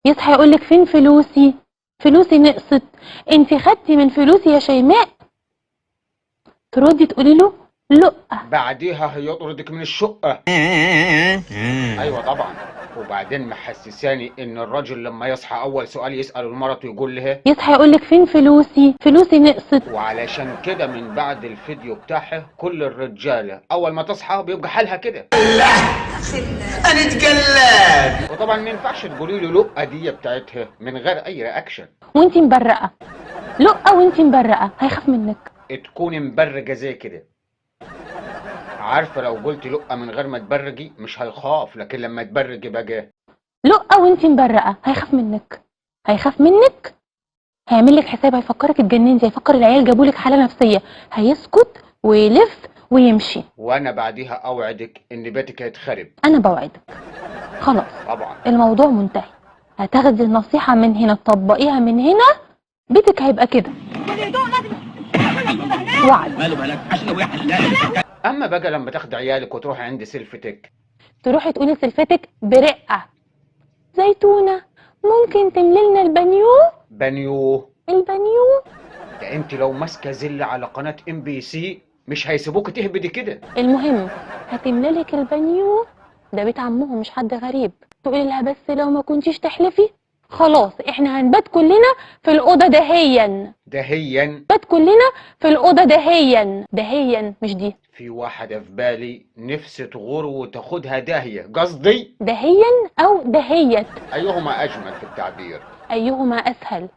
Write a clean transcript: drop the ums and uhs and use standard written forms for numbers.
يصحى يقولك فين فلوسي؟ فلوسي نقصت، انت خدتي من فلوسي يا شيماء. تردي تقولي له لقة. بعديها هيطردك من الشقة. ايوه طبعا. وبعدين محسساني ان الرجل لما يصحى اول سؤال يسأله لمرته يقول لها يصحى يقولك فين فلوسي؟ فلوسي نقصت. وعلشان كده من بعد الفيديو بتاعها كل الرجالة اول ما تصحى بيبقى حالها كده. انا اتقلب. وطبعا ما ينفعش تقولي له لقة دي بتاعتها من غير اي reaction. وانتي مبرقة، لقة وانتي مبرقة، هيخاف منك. تكوني مبرجة زي كده. عارفة لو قلت لقة من غير ما تبرجي مش هيخاف، لكن لما تبرجي بقى لقة وانتي مبرقة هيخاف منك، هيخاف منك، هيعمل لك حساب، هيفكرك اتجننتي، هيفكر العيال جابوا لك حالة نفسية، هيسكت ويلف ويمشي. وانا بعديها اوعدك ان بيتك هيتخرب. انا بوعدك خلاص. طبعا الموضوع منتهي. هتاخدي النصيحة من هنا تطبقيها من هنا، بيتك هيبقى كده. وعد. اما بقى لما تاخدي عيالك وتروحي عند سلفتك، تروحي تقولي لسلفتك برقة، زيتونة ممكن تملي لنا البانيو؟ بانيو؟ البانيو. ده انت لو ماسكه زلة على قناة MBC مش هيسيبوك تهبدي كده. المهم هتملي لك البانيو، ده بيت عمهم مش حد غريب. تقولي لها بس لو ما كنتيش تحلفي خلاص احنا هنبات كلنا في الأوضة دهيا. دهيا؟ بات كلنا في الأوضة دهيا، دهيا مش دي. في واحدة في بالي نفسي تغور وتاخدها داهية، قصدي دهيا أو دهيت. أيهما أجمل في التعبير؟ أيهما أسهل؟